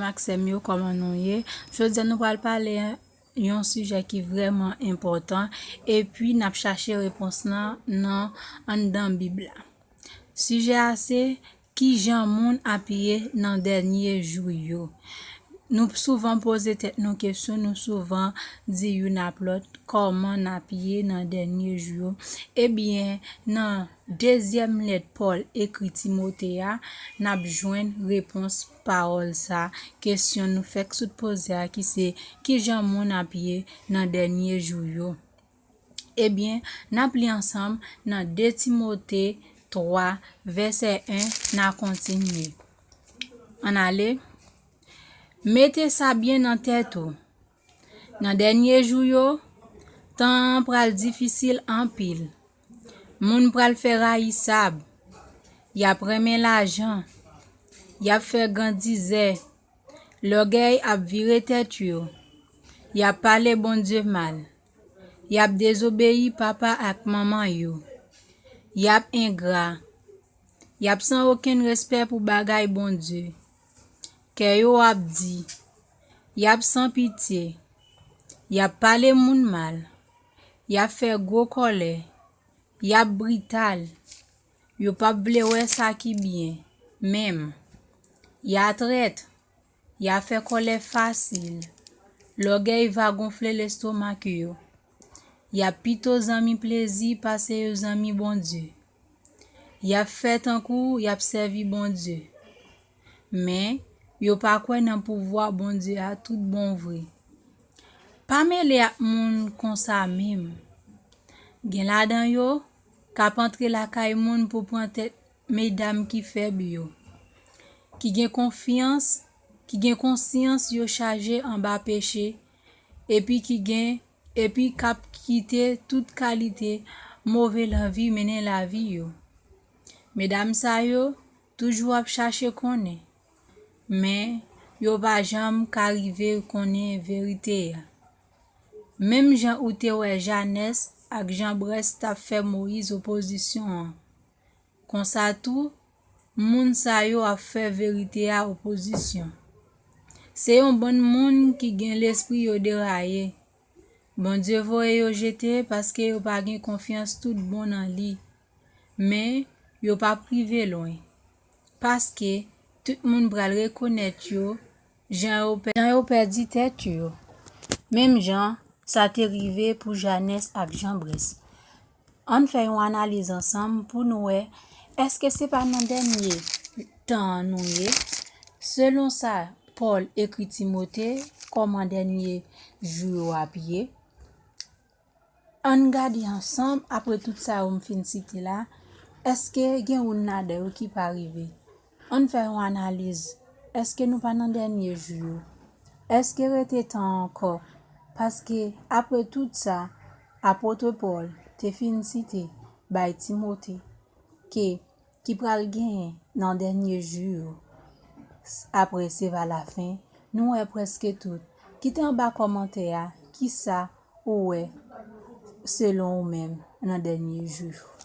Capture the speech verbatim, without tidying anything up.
Ak sè m yo, kòman nou ye? Jodi a nou pral pale yon sijè ki vrèman enpòtan, epi n ap chache repons lan nan anndan Bib la. Sijè a se, kijan moun ap ye nan dènye jou yo? Nou souvan poze tèt nou kesyon, nou souvan di youn ap lòt, kòman n ap ye nan dènye jou yo? Ebyen, nan dezyèm lèt Pòl ekri Timote a, n ap jwenn repons pawòl sa, kesyon nou fèk sot poze a ki se, kijan moun ap ye nan dènye jou yo? Ebyen, n ap li ansanm nan de Timote twa, vèsè en, n a kontinye. Ann ale. Mete sa byen nan tèt ou. Nan dènye jou yo, tan an pral difisil anpil. Moun pral fè rayisab. Y ap renmen lajan. Y ap fè grandizè. Lògèy ap vire tèt yo. Y ap pale Bondye mal. Y ap dezobeyi papa ak manman yo. Y ap engra. Y ap san okenn respè pou bagay Bondye. Kè yo ap di. Y ap san pitye. Y ap pale moun mal. Y ap fè gwo kòlè. Y ap brital. Yo p ap vle wè sa ki byen, menm. Y a trèt. Y a fè kòlè fasil. Lògèy va gonfle lestomak yo. Y ap pito zanmi plezi pase yo zanmi Bondye. Y ap fè tankou y ap sèvi Bondye. Men, yo pa kwè nan pouvwa Bondye a tout bon vre. Pa mele ak moun konsa menm. Gen ladan yo k ap antre lakay moun pou pran tèt medam ki fèb yo, ki gen konfyans, ki gen konsyans yo chaje anba peche, epi ki gen, epi k ap kite tout kalite move lanvi mennen lavi yo. Medam sa yo toujou ap chache konnen, men yo pa janm ka rive konnen verite a. Menm jan ou te wè Janès ak Janbrès t ap fè Moyiz opozisyon an, konsa tou, moun sa yo ap fè verite a opozisyon. Se yon bann moun ki gen lespri yo deraye. Bondye voye yo jete paske yo pa gen konfyans tout bon nan li. Men, yo p ap rive lwen. Paske, tout moun pral rekonèt yo, jan yo pè-, jan yo pèdi tèt yo. Menm jan sa te rive pou Janès ak Janbrès. Ann fè yon analiz ansanm pou nou wè, èske se pa nan dènye tan an nou ye? Selon sa Pòl ekri Timote, kòman dènye jou yo ap ye? Ann gade ansanm, apre tout sa yo m fin site la, èske gen youn ladan yo ki pa rive? Ann fè yon analiz. Èske nou pa nan dènye jou yo? Èske rete tan ankò? Paske, apre tout sa apot Pòl te fin site bay Timote, ke ki pral genyen nan dènye jou yo, s-, apre se va lafen, nou wè prèske tout. Kite anba kòmantè a, kisa ou wè selon ou menm nan dènye jou yo.